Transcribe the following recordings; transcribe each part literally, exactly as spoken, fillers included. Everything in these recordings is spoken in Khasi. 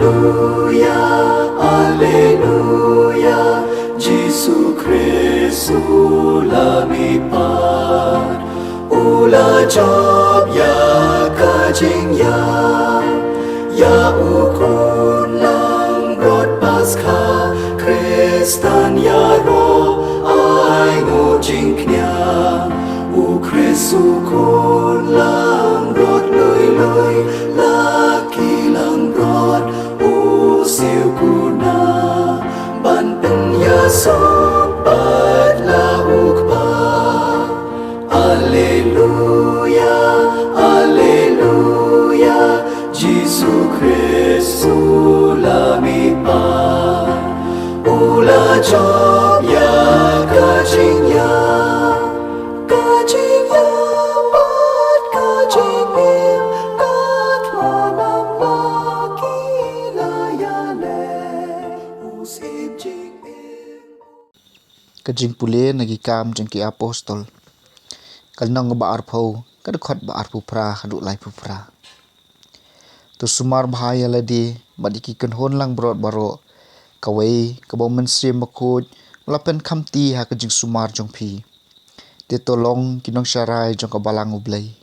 Alleluia, Alleluia, Jisu Khrist u la mihpat, u la jop ïa ka jingïap, ïa u khun langbrot Paskha, Khristan ïaroh ai nguh jingkñia, u Khrist u khun langbrot lui lui, la ki langbrot u siew kuna, ban pynïasoh bad la u Kpa. Alleluia, Alleluia, Jisu Khrist u la mihpat, u la jop ïa ka jingïap, ka jingïap bad ka jingim, ka thngan bad ki la ïaleh, u Syiem jingim. Ka jingpule na Ki Kam jong ki Apostol, ka lynnong ba arphew, ka dkhot ba arphew phra haduh laiphew phra. To sumar bha ïa lade bad ïa ki kynhun langbrot baroh, kawei kaba u Mynsiem Bakhuid u la pynkhamti ha ka jingsumar jong phi. Te to long ki nongsharai jong ka Balang U Blei,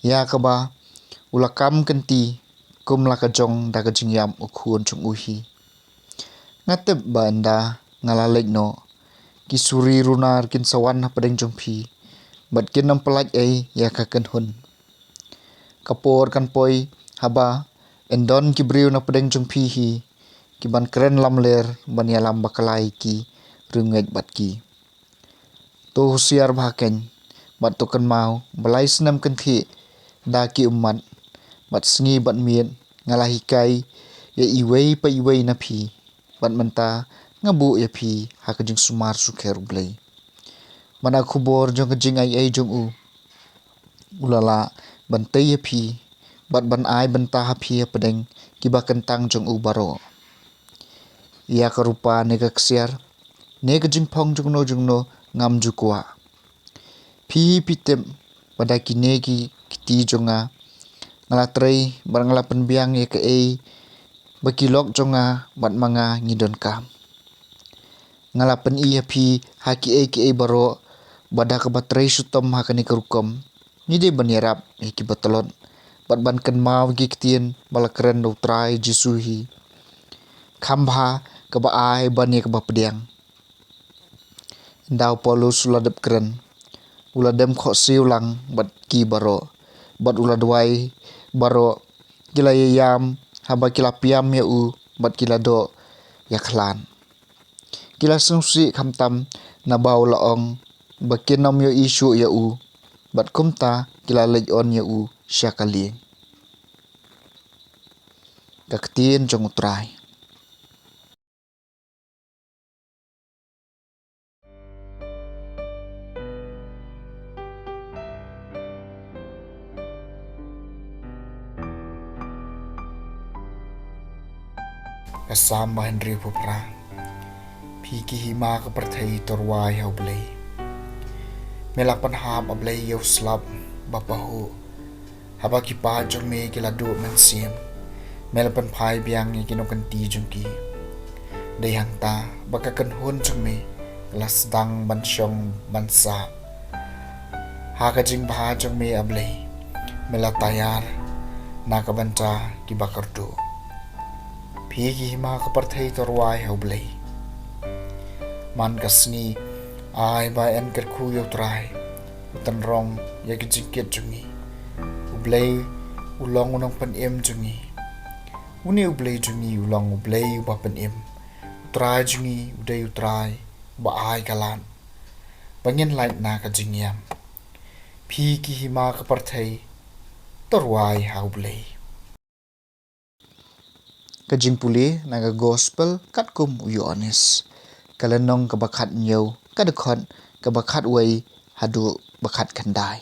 ïa kaba u la kam kynti kum la ka jong da ka jingïap u Khun jong u hi. Nga tip ba ynda nga la leit noh, ki suri runar kin sa wan hapdeng jong phi, bad kin ym pyllait ei ïa ka kynhun. Ka por kan poi haba yn don ki briew napdeng jong phi hi, ki ban kren lamler ban ïalam bakla ïa ki, riewngeit bad ki. To husiar bha kein, bad to kynmaw ba lai snem kynthih da ki ummat, bad sngi bad miet nga la hikai ïa iwei pa iwei na phi, bad mynta nga buh ïa phi ha ka jingsumar sukher U Blei. Bad na ka khubor jong ka jingaiei jong u, u la lah ban tei ïa phi, bad ban ai bynta ha phi hapdeng kiba kyntang jong u baroh. Ïa ka rupa ne ka ksiar, ne ka jingphong jongno jongno ngam ju kwah. Phi hi phi tip ba da kine ki kti jong nga, nga la trei bad nga la pynbiang ïa kaei ba ki lok jong nga bad ma nga ngi donkam. Nga la pyni ha phi ha kiei kiei baroh ba da kaba trei shitom ha kane ka rukom, ngi dei ban ïarap ïa kiba tlot, bad ban kynmaw ïa ki ktien ba la kren da U Trai Jisu hi. Kham bha kaba ai ban ïa kaba pdiang. Ynda u Paulus u la dep kren, u la dem khohsiew lang bad ki baroh, bad u la duwai, baroh ki la ïaïam haba ki la piam ïa u, bad ki la doh ïakhlad. Ki la sngewsih khamtam naba u la ong ba kin ym ïohi shuh ïa u, bad kumta ki la leit on ïa u sha ka lieng. Ka ktien jong U Trai. Ka Salm ba hynriewphew phra. Phi ki hima ka pyrthei, to rwai ha U Blei. Me la pynhap, A Blei, ïa u slap ba pahuh. Haba ki paid jong me ki la duh mynsiem, me la pynphai biang ïa ki nongkynti jong ki. Dei hangta ba ka kynhun jong me ka la sdang ban shong ban sah. Ha ka jingbha jong me, A Blei, me la taiar na ka bynta kiba kyrduh. Phi ki hima ka pyrthei, to rwai ha U Blei. Man ka sngi, ai ba yn kyrkhu ïa U Trai, u tynrong ïa ki jingkit jong ngi. U Blei u long u nongpynim jong ngi. Une U Blei jong ngi u long U Blei uba pynim. U Trai jong ngi u dei U Trai uba ai ka lad ba ngin lait na ka jingïam. Phi ki hima ka pyrthei, to rwai ha U Blei. Ka jingpule na ka Gospel katkum u Ïoannis, ka lynnong kaba khathynñiew, ka dkhot kaba khatwei haduh ba khatkhyndai.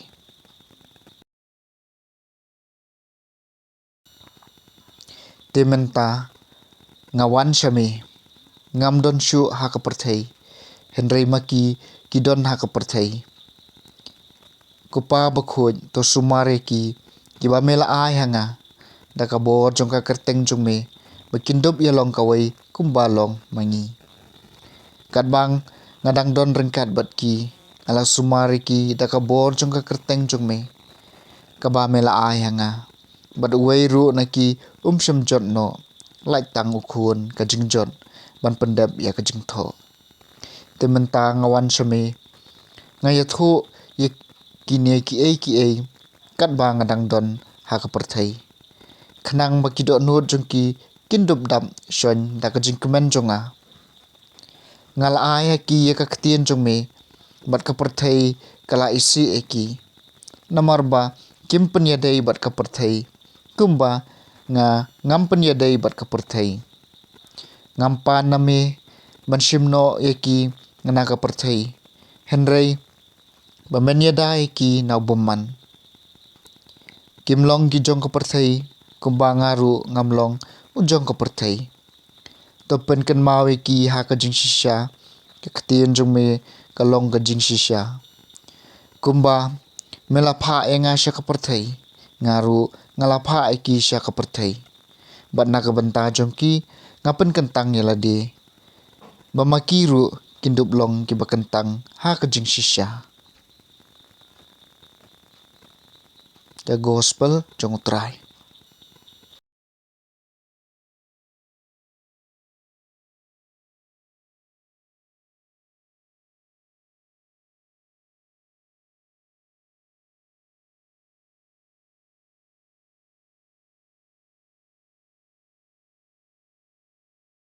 Te mynta nga wan sha me, ngam don shuh ha ka pyrthei, hynrei ma ki ki don ha ka pyrthei. Ko Pa bakhuid, to sumar ïa ki kiba me la ai ha nga da ka bor jong ka kyrteng jong me, ba kin dup ïa long kawei kumba long ma ngi. Katba nga dang don ryngkat bad ki, nga la sumar ïa ki da ka bor jong ka kyrteng jong me, kaba me la ai ha nga. Bad uwei ruh na ki um shym jot noh, lait tang u khun ka jingjot ban pyndep ïa ka jingthoh. Te mynta nga wan sha me, nga ïathuh ïa kine kiei kiei katba nga dang don ha ka pyrthei, khnang ba ki dohnud jong ki kin dup dap shon da ka jingkmen jong nga. Nga la ai ha ki ïa ka ktien jong me, bad ka pyrthei ka la isih ïa ki, namar ba kim pynïadei bad ka pyrthei, kumba nga ngam pynïadei bad ka pyrthei. Ngam pan na me ban shim noh ïa ki na ka pyrthei, hynrei ba men ïada ïa ki na u bymman. Kim long ki jong ka pyrthei, kumba nga ruh ngam long u jong ka pyrthei. To pynkynmaw ïa ki ha ka jingshisha, ka ktien jong me ka long ka jingshisha. Kumba me la phah ïa nga sha ka pyrthei, nga ruh nga la phah ïa ki sha ka pyrthei. Bad na ka bynta jong ki nga pynkyntang ïa lade, ba ma ki ruh kin dup long kiba kyntang ha ka jingshisha. Ka Gospel jong U Trai.